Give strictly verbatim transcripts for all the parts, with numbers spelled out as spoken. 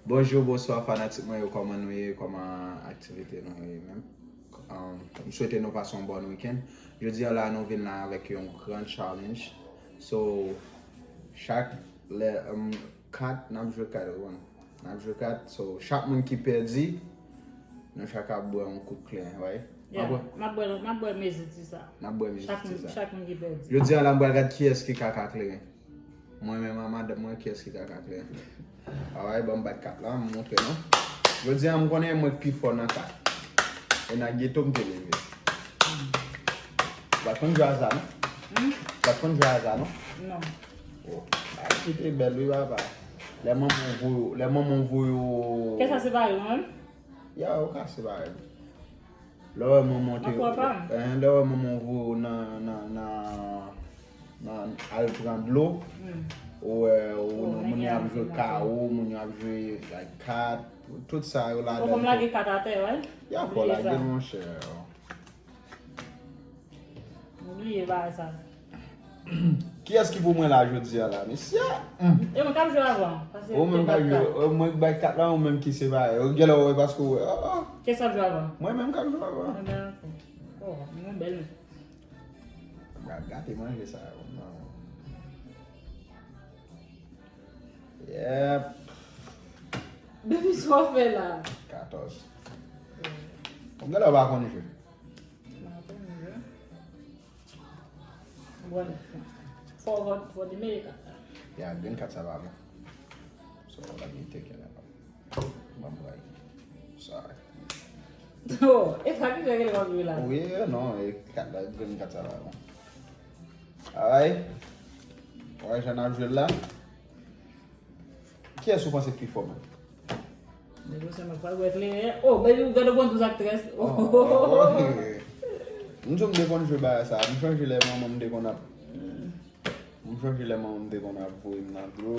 Bonjou, bonswa fanatik mwen yo, kòman nou ye, kòman aktivite nou ye menm? Um, m swete nou pase yon bòn wikenn. Jodi a la nou vin la avèk yon gran challenge. So, chak lè, um, kat, n ap jwe kat, ou konn. N ap jwe kat, so, chak moun ki pèdi, nou chak ap bwè yon kout kleren, right? Yeah, m ap bwè, m ap bwè mezi ti sa. N ap bwè mezi ti sa. Chak moun, chak moun ki pèdi. Jodi a la m pral gad kiyès ki ka ka kleren. Mwen menm ak madanm mwen, kiyès ki ka ka kleren? Alright, ban m bat kat la, m montre nou. Jodi a, m konnen mwen k pi fò nan kat. E nan geto m te leve. Ou pa t konn jwe aza, non? Hmm? Ou pa t konn jwe aza, non? Non. Oh, a, ki te bèl, wi, papa. Lè manman w voye w, lè manman w voye w. Kè sa separe w, menm? Ya, ou ka separe l. Lè w wè manman te, eh, lè w wè manman voye w nan, nan, nan, nan al pran dlo, ou wè, ou, moun yo ap jwe kawo, moun yo ap jwe, like, kat, tout sa yo ladan. Fò m lage kat atè, wi. Ya, fò lage, monchè. M bliye bagay sa. Kiyès ki pou mwen la jodi a la, mesye? Hmm. E mwen k ap jwe avan. Ou menm k ap jwe, mwen k bay kat la, ou menm ki separe. Ou genlè wè paske ou wè. Oh, oh. Kiyès k ap jwe avan? Mwen menm k ap jwe avan. Ebyen, ok. Oh, mwen bèl. Gate manje sa yo, non. Yep. Baby, sa w fè la? Katòz. Mwen genlè pa konn jwe. Bon, fò, fò, fò di mete kat la. Ya, green kat sa pa bon. So, let me take it out. Ban m bay. Sorry. Oh, e sa ki fè ke l pa jwe la? Wi, non, e kat la, green kat sa pa bon. Alright. Wè jan n ap jwe l la. Kiyès ou panse k pi fò, man? Negosye mwen pral wè kleren. Oh, baby, ou gade bon douz ak trèz. Oh, oh, oh, oh. M di w m te konn jwe bagay sa. M chonje lè manman m te konn ap, m chonje lè manman m te konn ap voye m nan dlo.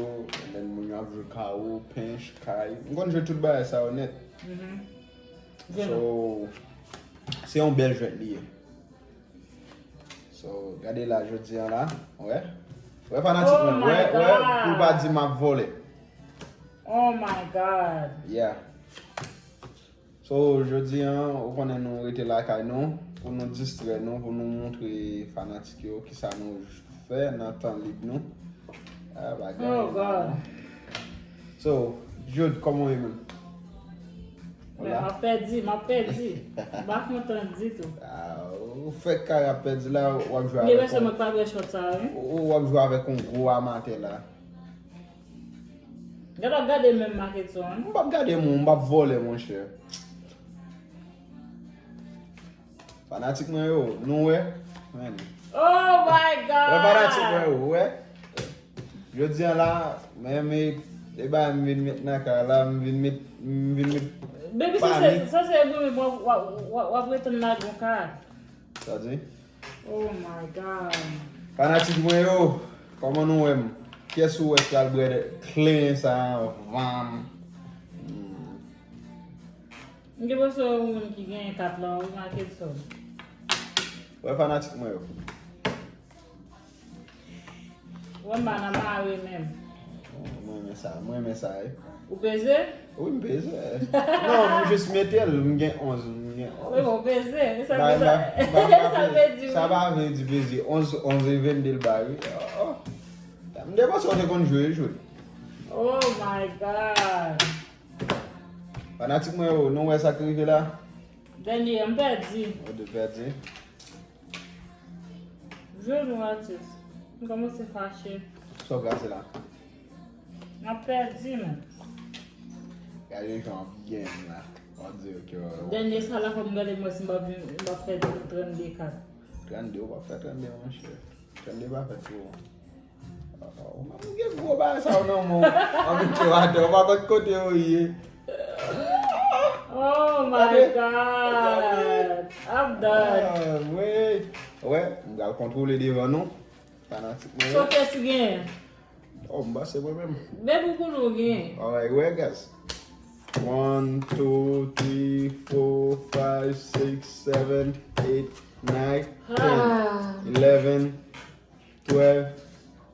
Lè moun yo ap jwe kawo, pench, kay. M konn jwe tout bagay sa yo nèt. Mhm. So, se yon bèl jwèt li ye. So, gade la jodi a la, wè. Wè fanatik mwen, wè, wè, pou l pa di m ap vòlè. Oh my God. Yeah. So, jodi a, ou konnen nou rete lakay nou, pou nou distrè nou, pou nou montre fanatik yo kisa nou fè nan tan lib nou. Ah, bagay. Oh, God. So, Jude, kòman w ye menm? M ap pèdi, m ap pèdi. M pa kontan ditou. Ah, ou fèk kare ap pèdi la, w ap jwe avèk yon, mwen pa bwè shot sa, wi. Ou, w ap jwe avèk yon gwo amatè la. Gade w ap gade menm maket sa, wi. M p ap gade moun, m p ap vòlè, monchè. Fanatik mwen yo, nou wè? Men. Oh my God! Wè fanatik mwen yo, wè? Jodi a la, men, men, e bagay m vin met nan kay la, m vin met, m vin met. Baby, sa se, sa se goumen w ap, w ap, w ap, w ap rete nan gon kay. Sa di? Oh my God. Fanatik mwen yo, kòman nou wè m? Kiyès ou wè k pral bwè kleren sa a anvan m? Hmm. M gen enpresyon se ou menm ki genyen kat la, ou make l sòl. Wè fanatik mwen yo. Wè m pa nan mare menm. Mwen renmen sa, mwen renmen sa, wi. Ou peze? Wi, m peze. Non, m jis mete l, m gen onz, m gen onz. Wi, bon, peze, e sa, sa, sa vle di, wi. Sa pa vle di peze. Onz, onz e vennde l bay, wi. Oh, oh. M te panse w te konn jwe, jwe. Oh my God. Fanatik mwen yo, nou wè sa k rive la? Dènye, m pèdi. Ou te pèdi? Jwe nou, atis. M kòmanse fache. Sa w krasi la? M ap pèdi, men. Gade jan w ap gen la. On dirait que. Dènye sa la, fò m gade mwen si m ap vin, m ap fè trannde kat. Trannde, ou p ap fè trannde, monchè. Trannde pa fèt pou ou. Ou menm ou gen gwo bagay sa yo nan men w. Ann mete w atè, ou pa konn kote yo ye. Oh my God. I'm done. Ah, wi. Wè, m pral kontwole devan nou. Fanatik mwen yo. So, kiyès ki genyen? Oh, m panse mwen menm. Baby, ou konnen w genyen. Alright, wè, guys. One, two, three, four, five, six, seven, eight, nine, ten, eleven, twelve,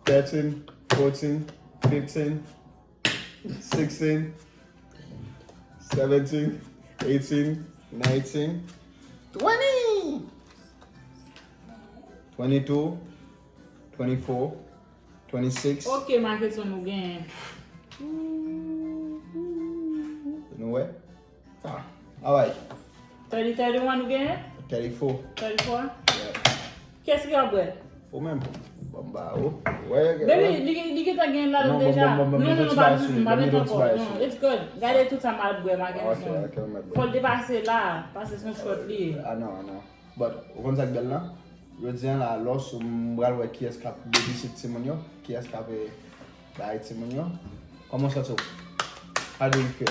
thirteen, fourteen, fifteen, sixteen, seventeen, eighteen, nineteen, twenty, twenty-two, twenty-four, twenty-six. Ok, Marckenson, nou genyen. Nou wè? Ah, alright. Thirty, thirty-one ou genyen? Thirty-four. Thirty-four? Yeah. Kiyès ki ap bwè? Ou menm. Bon, ba, ou. Wè, baby, li, li gentan gen ladan deja. Non, non, non, pa, pa met ankò. Non, it's good. Gade tout sa m ap bwè, Marckenson. Ok, ok, m ap bwè. Fò l depase la, paske se yon shot li ye. Ah, non, non. But, ou konn sa k bèl la? Jodi a la, lòs, m pral wè kiyès k ap babysit timoun yo, kiyès k ap, eh, bay timoun yo. Kòman w santi w? How do you feel?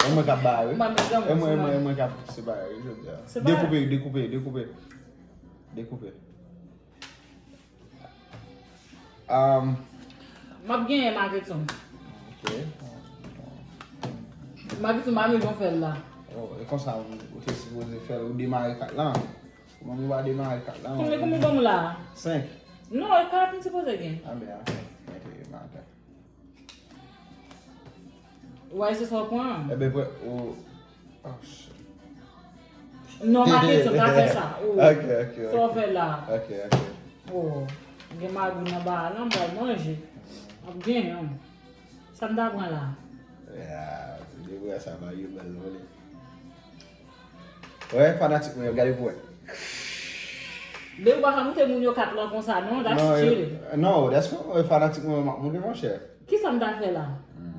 E mwen k ap bay, wi. E mwen, e mwen, e mwen k ap separe, wi, jodi a. Dekoupe, dekoupe, dekoupe. Dekoupe. Um, m ap genyen, Marckenson. Ok. Marckenson, m pa menm jan fè l la. Oh, e konsa ou te sipoze fè l, ou demare kat la. Kòman ou pa demare kat la? Konbyen, konbyen ban m la? Senk. Non, e kat m sipoze gen. Ah, ben, ok. Ok, ok. Wè, se sa w pran? Ebyen, pre-, ou, oh, shit. Non, Marckenson, pa fè sa. Oh. Ok, ok, ok. Sa w fè la? Ok, ok. Oh, gen magouy nan ba a, non, m pral manje. M ap genyen. Sa m ta pran la? Yeah, se de vre sa, Mario bèl vole. Wè, fanatik mwen yo, gade pou wè. Men ou pa ka montre moun yo kat lan konsa, non, that's cheating. Non, that's not, fanatik mwen yo, m ap montre, monchè. Kisa m ta fè la? Non.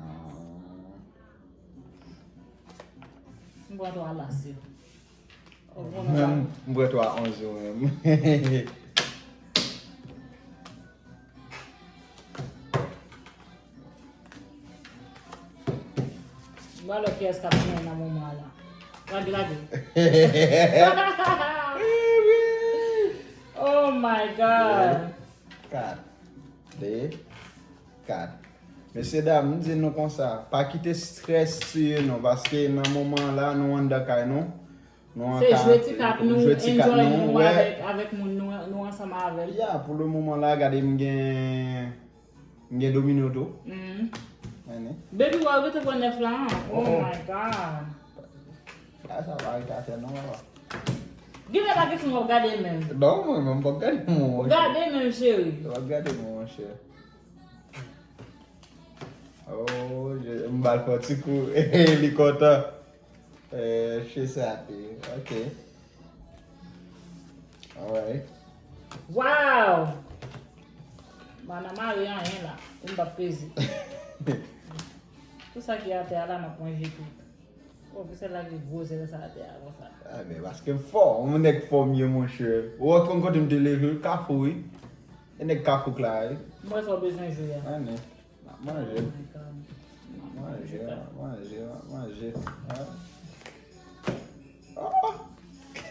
M pran twa lase. Mwen, m pran twa onz yo menm. M pral wè kiyès k ap genyen nan moman an la. Lage, lage. Oh my God. Kat. De. Kat. Mesye dam, m di nou konsa, pa kite strès tiye nou, paske nan moman an la, nou anndan kay nou. Nou an ka jwe ti kat nou, enjoy nou avèk, avèk moun nou, nou ansanm avè l. Ya, pou le moman la, gade m gen, m gen domino tou. Mhm. Baby, w al rete pran nèf la, an? Oh my God. A, sa pa rete atè non, papa. Gen lè pa kesyon w ap gade menm. Non, mwen menm m p ap gade mwen. Ou gade menm, cheri. M p ap gade mwen, monchè. Oh, je, m ba l fè ti kou. Li kontan. Eh, she is happy. Ok. Alright. Wow! Mana mare anyen la. M p ap peze. Tout sa ki atè a la, m ap manje tout. Pwofesè lage gwo zèl sa atè a konsa. Ah, men paske m fò. Yon nèg fò m ye, monchè. Ou wè konn kote m te leve, Kafou, wi. E nèg Kafou k la, wi. M wè sa w bezwen jwe a. Ah, men. M ap manje. Oh my God. M ap manje, m ap manje, m ap manje. Ah. Oh!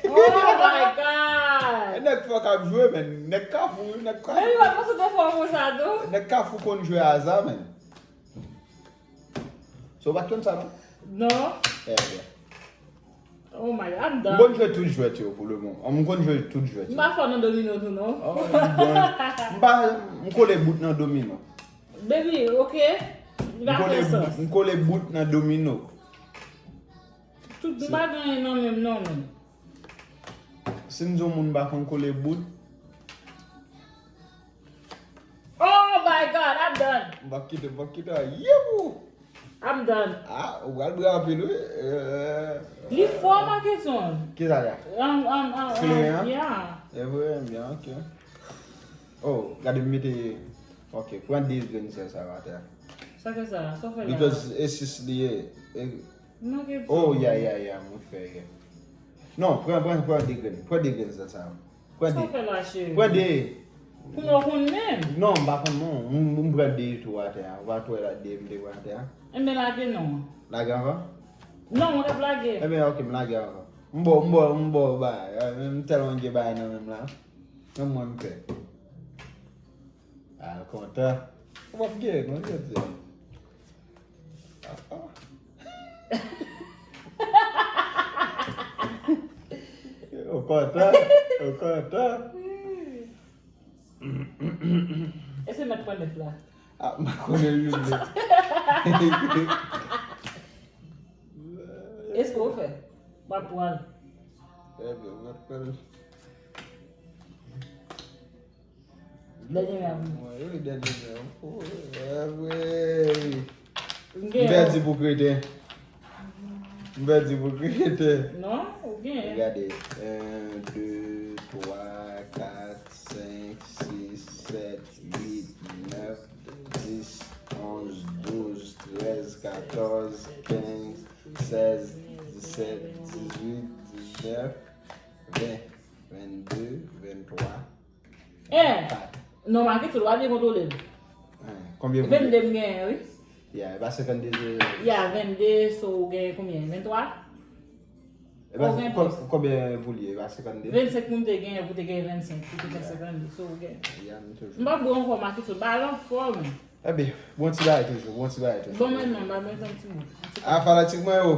Oh my God! E nèg fò k ap jwe, men. Nèg Kafou, wi, nèg Kafou. Men li pa konn se te fò konsa, tou. Nèg Kafou konn jwe aza, men. So, w pa t konn sa, non? Non. Eh, byen. Oh my God, I'm done. M konn jwe tout jwèt yo pou le moman. M konn jwe tout jwèt yo. M pa fò nan domino tou, non. Oh, m bon. M pa, m kole bout nan domino. Baby, ok? Li pa fè sans. M kole bout nan domino. Tout nou pa genyen nan menm, non, men. Si m di yon moun pa konn kole bout. Oh my God, I'm done. M p ap kite, m p ap kite. Yewou! I'm done. Ah, ou pral bwè anpil, wi. Eh. Li fò, Marckenson. Kisa sa? Um, um, um, um, kleren an? Yeah. E vre, byen, ok. Oh, gade m mete, ok, pran de grenn sèl sa yo atè a. Sa k sa? Sa w fè la? Because e sis li ye. E, oh, yeah, yeah, yeah, m fè, yeah. Non, pran, pran, pran de grenn. Pran de grenn sèl sa yo. Pran de. Sa w fè la, cheri? Pran de. Pou nou konn menm? Non, m pa konn non. M, m pran de tou atè a. Ou pa t wè la de m te pran atè a? Enben, lage non. Lage ankò? Non, mwen t ap lage. Enben, ok, m lage ankò. M ba w, m ba w, m ba w bagay. M tèlman gen bagay nan men m la. Menm mwen m pè. Al kontan. Ou p ap gen non, jodi a. Ah, ah. Ou kontan? Ou kontan? E se mèt pran nèf la. Ah, m pa konnen wi, men. Espo w fè? W ap pran l. Ebyen, w ap pran l. Dènye men ap vini. Mwen, wi, dènye men. Oh, evre. M pèdi pou kreten. M pèdi pou kreten. Non, ou gen. Gade, en, de, twa, kat, senk, sis, sèt, uit, nèf, dis, onz, douz, trèz, katòz, kenz, sèz, disèt, dizuit, diznèf, ven, vennde, venntwa, Eh, non, Marquito, w ap byen kontwole l. Eh, konbyen pou li? Vennde m genyen, wi. Ya, e pa senkannde. Ya, vennde, so ou genyen konbyen? Venntwa? E pa, ou gen plis. Konbyen pou li? E pa senkannde? Vennsenk pou m te genyen, pou te genyen vennsenk, pou te fè senkannde, so ou genyen. Ya, m toujou. M p ap bwè ankò, Marquito, ba l anfòm. Ebyen, bon ti bagay toujou, bon ti bagay toujou. Bon, men non, ba mwen yon ti bout. A, fanatik mwen yo.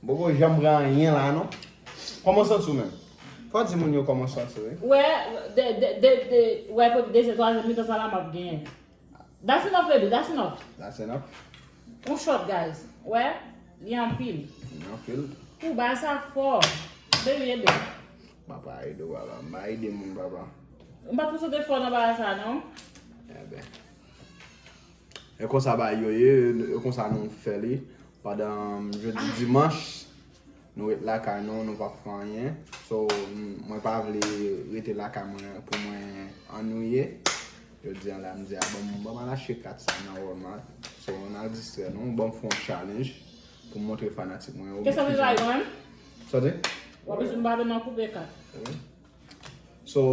M poko janm pran anyen la, non. Kòman w santi w menm? Fò w di moun yo kòman w santi w, wi. Wè, de, de, de, de, wè, kote dezyèm, twazyèm mitan sa la, m ap genyen. That's enough, baby, that's enough. That's enough. Yon shot, guys. Wè, li anpil. Li anpil. Pou bagay sa fò. Baby, ede. M ap ede w, papa. M ap ede moun, papa. M pa pou sote fò nan bagay sa, non. Ebyen. E konsa bagay yo ye, e konsa nou fè li. Pandan jodi dimanch, nou ret lakay nou, nou p ap fè anyen. So, m, mwen pa vle rete lakay mwen pou mwen annuiye. Jodi a la, m di, a, ban m, ban m al achte kat sa nan Walmart. So, ann al distrè nou, ban m fè yon challenge pou m montre fanatik mwen yo. Kisa w vle bay mwen? Sa w di? W ap bezwen m pa vin nan koupe kat. Wi. So,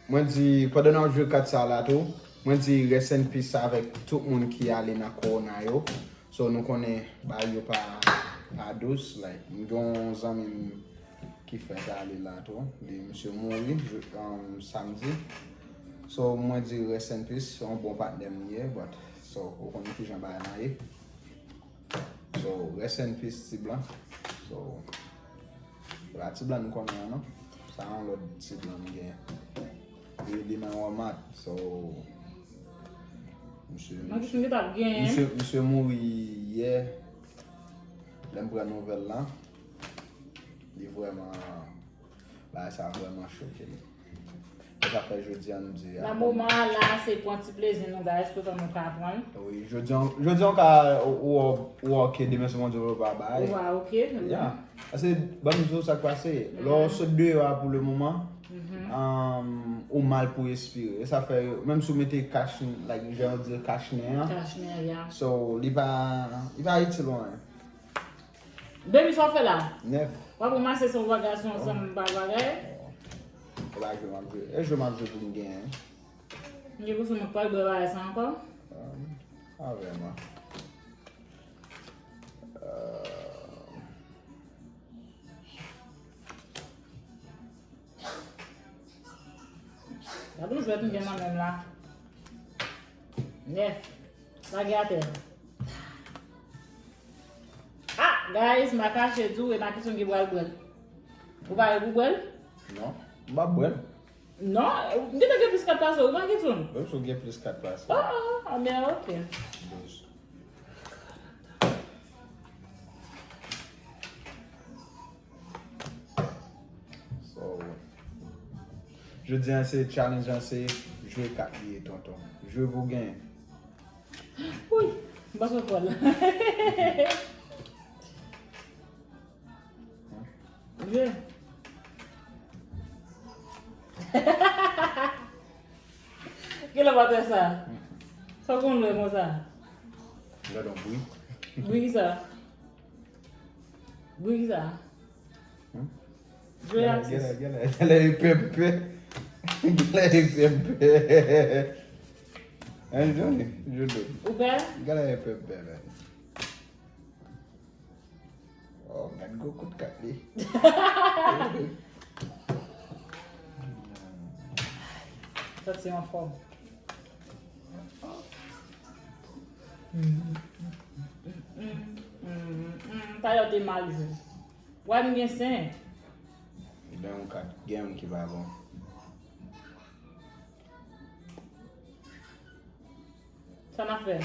mwen di, pandan n ap jwe kat sa la tou, mwen di rest in peace avèk tout moun ki ale nan kowona yo. So, nou konnen bagay yo pa, pa dous, like, m gen yon zanmi m ki fèk ale la tou, li, misye mouri, um, samdi. So, mwen di rest in peace, se yon bon patnè m li ye, but, so, ou konnen kijan bagay la ye. So, rest in peace, Ti Blan. So, se pa Ti Blan nou konnen an, non. Sa yon lòt Ti Blan m gen. Li, li nan Walmart. So, misye, misye, misye mouri yè. Lè m pran nouvèl la, li vrèman Bagay sa vrèman choke m. E sa fè jodi a nou di a. Nan moman an la, se pran ti plezi nou, guys, toutan nou ka pran l. Wi, jodi a, jodi a w ka, ou, ou, ou ok, demen se Bondye w pa bay. Ou pa ok, yeah. Paske, ban m di w sa k pase. Lè w sot deyò a pou le moman, um, ou mal pou respire. E sa fè, menm si w mete kach, like, jan yo di kach nen an. Kach nen an, yeah. So, li pa, li pa itil w anyen. Baby, sa w fè la? Nèf. W ap ranmase son bagay, son ansanm bagay? E pa jwe m ap jwe. E jwe m ap jwe pou m genyen. M gen enpresyon mwen pral bwè bagay sa ankò. Um, pa vrèman. Uh, Gade yon jwèt m gen nan men m la. Nèf. Lage atè. Ah, guys, m pa kache di w, e Marckison ki pral bwè l. Ou pare pou bwè l? Non, m p ap bwè l. Non, m gentan gen plis kat pase w, Marckison. Menm si w gen plis kat pase m. Oh, oh, oh, men ok. Douz. So, jodi a se challenge an se jwe kat li ye, tonton. Jwe pou genyen. Wi, m pa sot pran l. Jwe. Kilè w pa t wè sa? Sa w konn lè konsa? Gade yon bri. Bri ki sa? Bri ki sa? Hmm? Jwe atis. Gade, gade, gade, gade, e pèpè. Gade, e pèpè. Hein, Johnny? Jodo. Ou pè? Gade, e pèpè, man. Oh, gad gwo kout kat li. Sa se anfòm. Talè w te mal jwe. Wè m gen senk. Gen yon kat, gen youn ki pa bon. Sa n ap fè?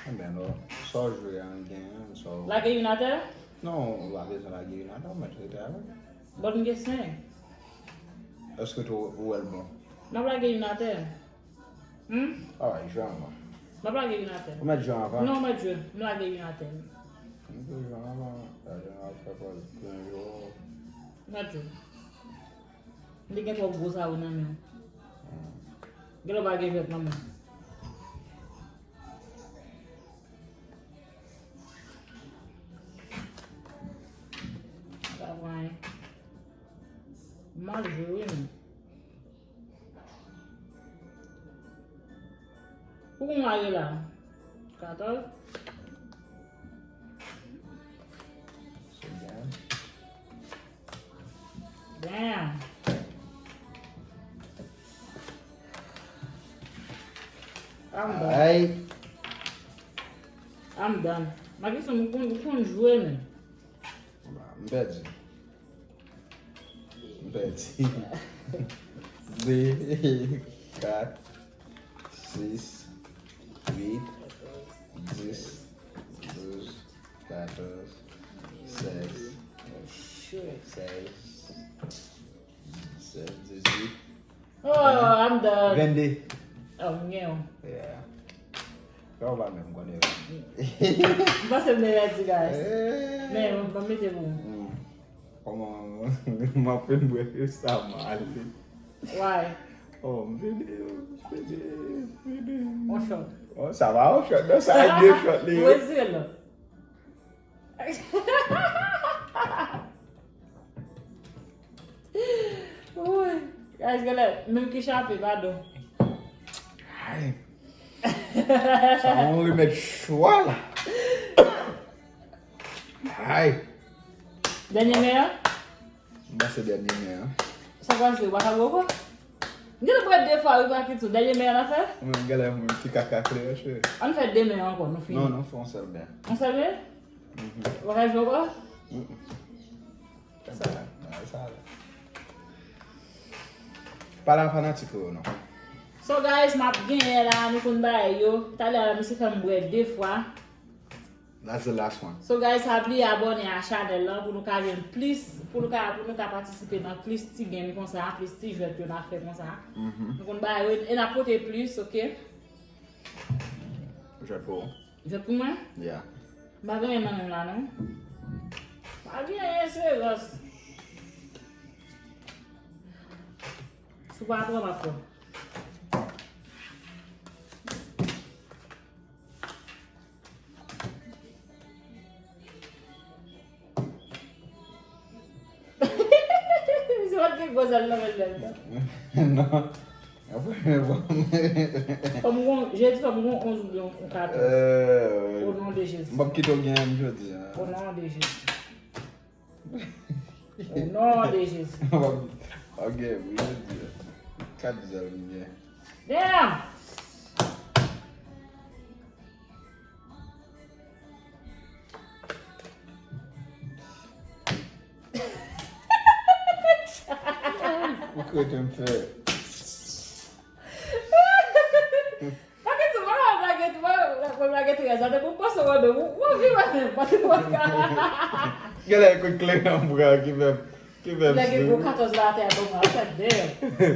Ebyen, non. Sa w jwe a, m genyen, sa w... Lage youn atè? Non, ou pa bezwen lage youn atè, ou mèt rete avè l. Bon, m gen senk. Èske tou ou wè l bon? M ap lage youn atè. Hmm? Alright, jwe anvan. M ap lage youn atè. Ou mèt jwe anvan? Non, m ap jwe. M lage youn atè. M te jwe anvan. Gade, m ap fè pòz byen jwe. M ap jwe. M te gen twòp gwo sa yo nan men. Gen lè w pa gen jwèt nan men. Pa pran anyen. Mal jwe, wi, men. Pou konbyen w ale la? Katòz? Damn. I'm done. Ay, I'm done. Makison, ou konn, ou konn jwe, men. M pèdi. M pèdi. De, kat, sis, uit, dis, douz, katòz, sèz, sèz, sèz, dizuit, Oh, I'm done. vennde. Oh, m gen yon. Yeah. Sa w pa menm konnen. M panse m te pèdi, guys. Eh. Men, m, m mete pou ou. Hmm. Kòman m ap fin bwè sa mal? Why? Oh, m vini, m vini, m vini. On shot. Oh, sa va, on shot, non, sa de shot li. Ou retire l. Woy. Guys, genlè, menm ki chape, padon. Ay. Sa yon remèd cho la. Ay. Dènye men an? M panse dènye men an. Sa pase, ou pa ka bwè ankò? M gentan bwè de fwa, wi, pa kite. Dènye men an, n a fè? Mwen, genlè, mwen, ti kaka klè, chè. Ann fè de men an ankò, nou fini. Non, non, fè yon sèl men. Yon sèl men? Mhm. Ou pa ka jwe ankò? Mm-mm. Sa la, sa la. Pale a fanatik yo, non. So, guys, m ap genyen la, nou konn bagay yo. Talè a, misye fè m bwè de fwa. That's the last one. So, guys, pa bliye abòne a chanèl lan pou nou ka jwenn plis, pou nou ka, pou nou ka patisipe nan plis ti game konsa, plis ti jwèt yo n ap fè konsa. Mhm. Nou konn bagay yo, e n ap pote plis, ok? Jwèt pou ou. Jwèt pou mwen? Yeah. M pa gen anyen nan men m la, non. Pa gen anyen, se rès. Si w pa pran, m ap pran. Se pa t gen gwo zèl nan men l. Non. Apre, bon. Fò m gon, jedi fò m gon onz oubyen yon katòz. Euh, O non de Jezi. M p ap kite w genyen m jodi a. O non de Jezi. O non de Jezi. M p ap, m p ap genyen m jodi a. Kat zèl m gen. Damn! Ou kote m fè? Pakèt sou mwen, mwen lage tou, mwen lage trèz an, depi w panse w wè, ou, ou anvi wè menm, panse w ka. Genlè kout kleren an pran ki fè m, ki fè m Lage sou. Gwo katòz la atè a, bon, mwen ap fè de.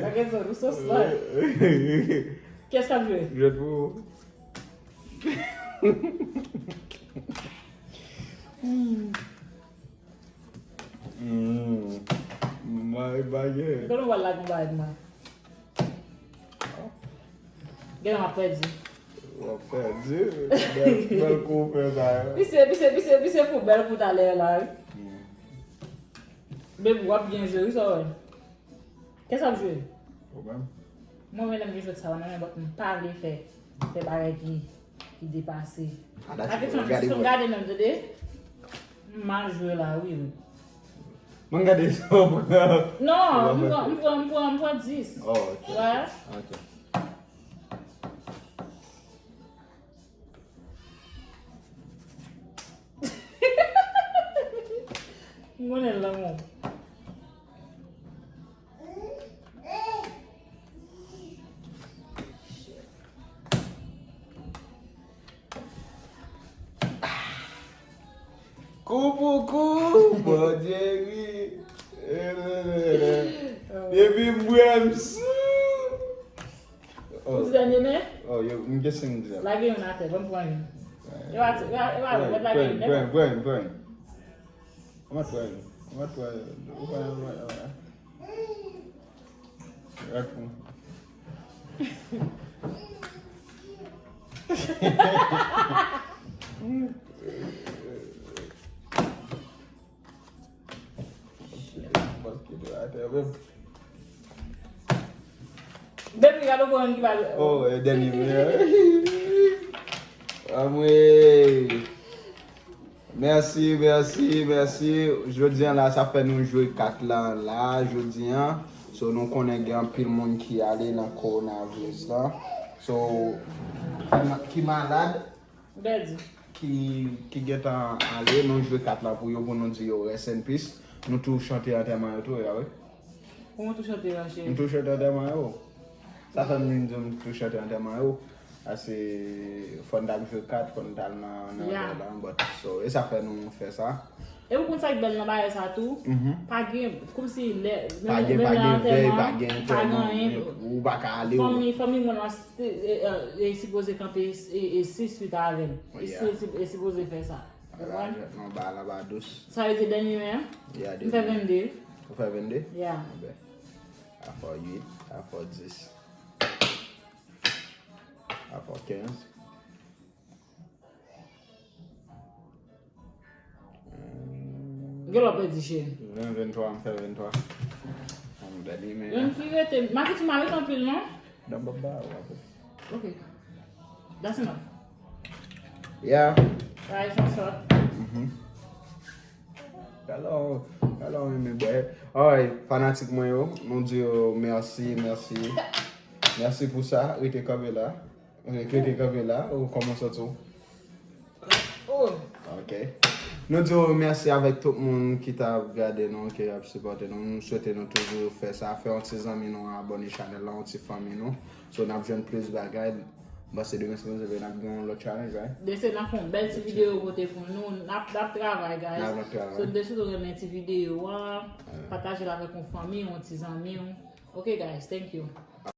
Pakèt sou, nou so smart. Kiyès k ap jwe? Jwèt pou ou. Hmm. Mari bagay. Kote w al la konpa ak mwen? Gen lè m ap pèdi. W ap pèdi. Bèl, bèl kou w fè sa yo. Misye, misye, misye, misye fou bèl kou talè la, wi. Hmm. Baby, w ap byen jwe, wi, sa w wè. Kiyès ap jwe? Pwoblèm. Mwen menm lè m gen jwèt sa yo nan men, but m pa vle fè, fè bagay ki, ki depase. A, dati Gade pou fanm, gade si m mwen. Gade menm, tande. M mal jwe la, wi, wi. Mwen gade sa w pran. Non, Ou m pran pran, m pran, m pran, m pran dis. Oh, ok. Wè. Ok. M konnen l lanmou. Kou pou kou, Bondye ri. Depi m bwè m sou. Ou di dènye men? Oh, yo, m gen senk djab. Lage youn atè, ban m pran youn. Yo, atè, yo, yo, yo, lage youn, pran youn, pran youn, pran youn. Ou mèt pran youn. Ou mèt pran youn. Ou pran youn, ou pran youn. Rak pou. Depi gade yon ki ba. Oh, e dènye menm. Anmwey. Mèsi, mèsi, mèsi. Jodi an la, sa fè nou jwe kat lan la, jodi an. So, nou konnen gen anpil moun ki ale nan kowonaviris lan. So, ki ma-, ki malad, Ou te di. Ki, ki gentan ale, nou jwe kat lan pou yo, pou nou di yo rest in peace. Nou tou chante antèman yo tou, ya wi. Kòman tou chante yo, cheri? Nou tou chante antèman yo. Sa fè m vin di m tou chante antèman yo. Ase, fò n t ap jwe kat, fò n t al nan, nan Yeah. Antèman, but, so, e sa fè nou fè sa. E ou konn sa k bèl nan bagay sa tou? Mhm. Pa gen, kòmsi lè, Pa gen, menm pa lè gen vèy, antèman, pa gen pa antèman, gen anyen. Ou pa ka ale, ou Fanmi, fanmi mwen an, e, e, e, e sipoze kanpe e, e, e sis uit avè m. E Yeah. si, si, e sipoze fè sa. Ou konprann? Non, ba la ba dous. Sa vle di dènye men an? Yeah, M fè dènye men. vennde. Ou fè vennde? Yeah. Bon, ben. A fò uit, a fò dis. A fò kenz. Gen lè w pèdi, cheri. Ven, venntwa, m fè venntwa. Yon dènye men. Youn ki rete. Maketi m a rete anpil, non? Nan baba, w ap. Ok. That's enough. Yeah. Alright, son shot. Mhm. Alò, alò, men, men, bwè. Alright, fanatik mwen yo, nou di yo mèsi, mèsi. Mèsi pou sa, rete kanpe la. Ok, rete kanpe la, ou kòman w santi w? Oh. Ok. Nou di w mèsi avèk tout moun ki t ap gade nou, ki ap sipòte nou. Nou swete nou toujou fè sa, fè yon ti zanmi nou abòne chanèl la, yon ti fanmi nou. So, n ap jwenn plis bagay. M panse demen sipoze vin, n ap gen yon lòt challenge, right? Demen n ap fè yon bèl ti videyo pote pou nou. N ap, n ap travay, guys. N ap, n ap travay. So, demen si w renmen ti videyo a, Yeah. pataje l avèk yon fanmi, yon ti zanmi w. Ok, guys, thank you.